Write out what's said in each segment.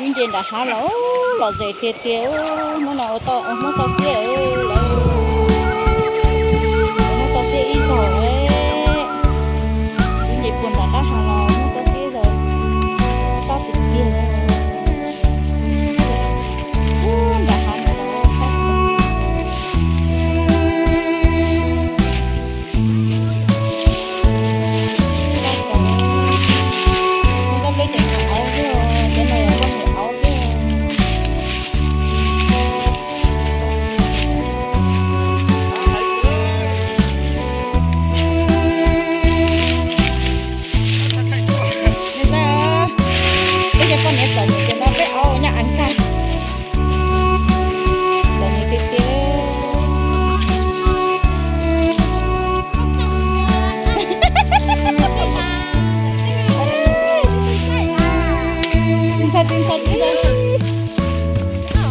Ib ntses nram hav los, los zem tiag tiag. Hnub no ua Hmoob toj siab, lawv ua Hmoob toj siab ib zaug. Ib ntses puag nram qab hav los Hmoob toj siab ib zaug, sab tiag tiag. Nram hav no los Peb cov poj niam txom nyem ces nrog peb aub ua nyab av nkag. Txom nyem tiag tiag. Ntxhais txiv ntxhais txiv,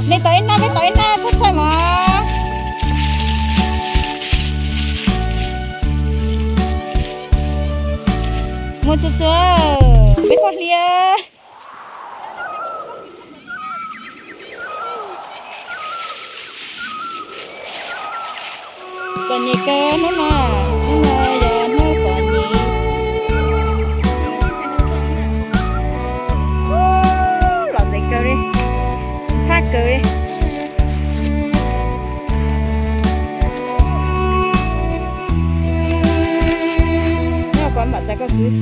nej tos ib nab, peb tos ib nab txhob txhawj mas. Mus txuag txuag, peb poj hliab. Txom nyem kawg hnub no, hnub no yog hnub txom nyem. Los zem kawg li, ntxhab kawg li. Nyob koj mam txais koj kwv.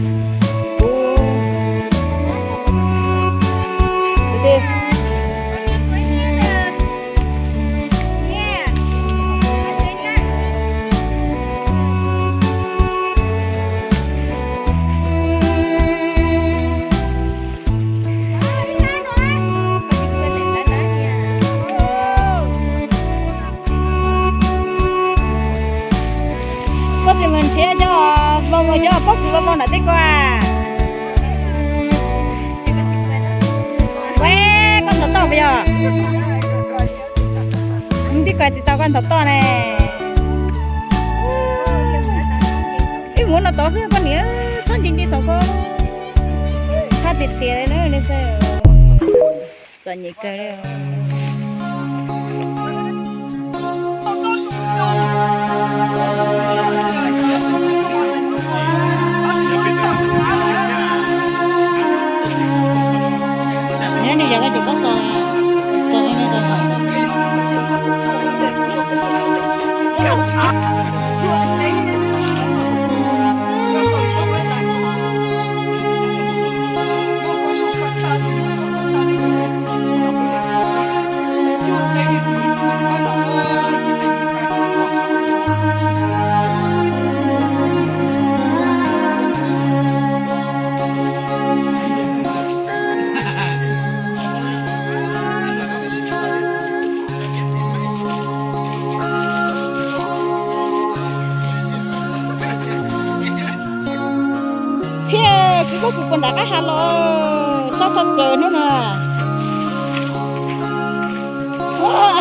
Pob kws mus nrhiav cov, mus mus cov pob kws vau vau nram tej ko. Ua, koj ntaus toj puas yog? Tij Kais tsis tau koj ntaus toj ne. Wb mus no tod xwb poj niam, txhob nce nce saum ko. Txhab tiag tiag li na, txom nyem kawg li. Nyob ni yog koj ces koj xo, xo li no rau. Txhiab, kuv pob kws puag nram qab hav los, xob txhob plaws hnub no.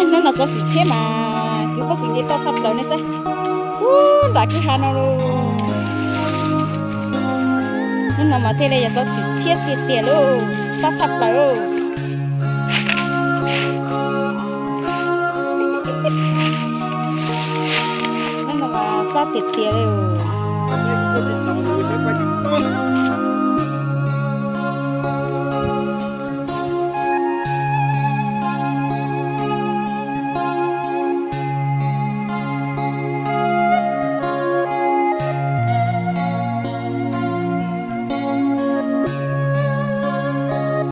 Hnub no txov xwm txhiab mas kuv pob kws nce toj txhob plaws nej saib. Ub, nram kwj ha no lauj. Hnub no mas thiaj li yog txov xwm txhiab tiag tiag lauj, xob txhob plaws lauj. Hnub no mas xob tiag tiag li.